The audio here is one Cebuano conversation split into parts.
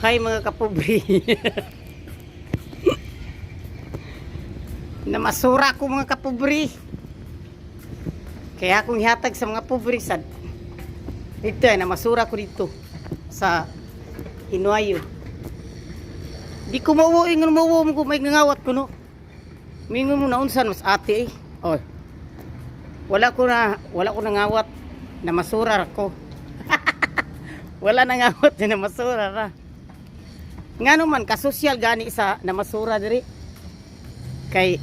Hi, mga kapobre. Namasura ko, mga kapobre. Kaya akong ihatag sa mga pobre sad. Dito ay namasura ko dito sa Inuayo. Di ko mauwo, ingon mauwo mo ko may ngawat ko no. Mingon mo na unsan mas ate eh. Oh. Wala ko nangawat, namasura ra ko. Wala nangawat na namasura ra. Ngano man kasosyal gani sa namasura diri. Kay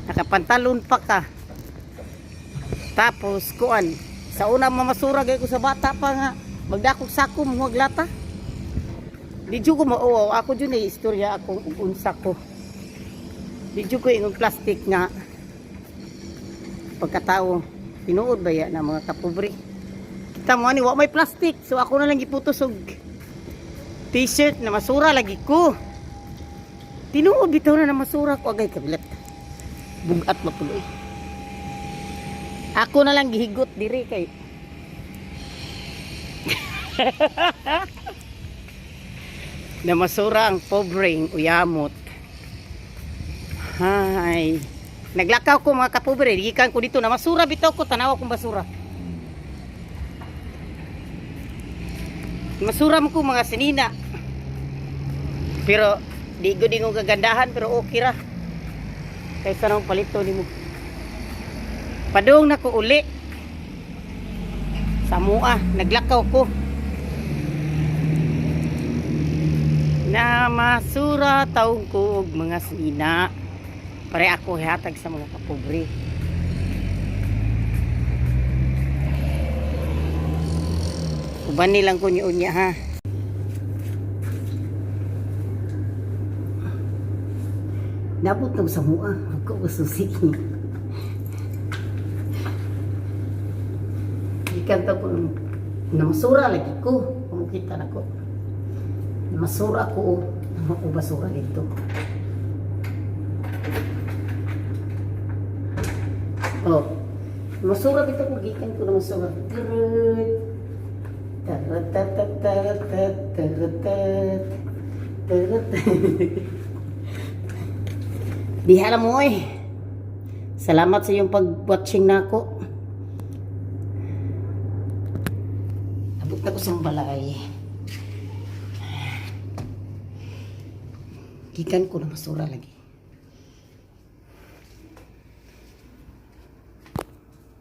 nakapantalon pa ka. Tapos kuan, sa una mamasura gay ko sa bata pa nga magdakog sako mo lata. Di jud ko mauwaw ako jud na istorya akong ug unsa ko. Di jud ko ingong plastic nga pagkatao. Tinuod ba ya na, mga kapobre? Kita mo ani wa may plastic, so ako na lang giputos og t-shirt na masura lagi ko. Tinuod bitaw na masura ko, agay kabilat. Bugat mapuloy. Ako na lang gihigot diri kay namasura ang pobreng uyamot. Hay. Naglakaw ko, mga kapobre, gikan ko dito namasura bitaw ko, tanawa kong basura. Masura mo ko mga sinina. Pero di ko di ko kagandahan, pero okay ra. Kaysa nang palito nimo. Padung na ko uli. Sa mua, naglakaw ko. Na masura taong ko og mga sinina. Pare ako hatag sa mga kapobre. Uban nilang ko niya ha. Nabot na ko sa mua. Ako ko susi. Ikan to ko namasura lagi ko. Kumukita na ko. Namasura ko. Oh. Ako basura dito. Oh. Masura dito ko gikan ko na masura. Turut. Taratatatat, taratat. Tarat. Diha lang mo eh. Salamat sa iyong pag-watching na ako. Abot na ko sa balay. Gikan ko na masura lagi.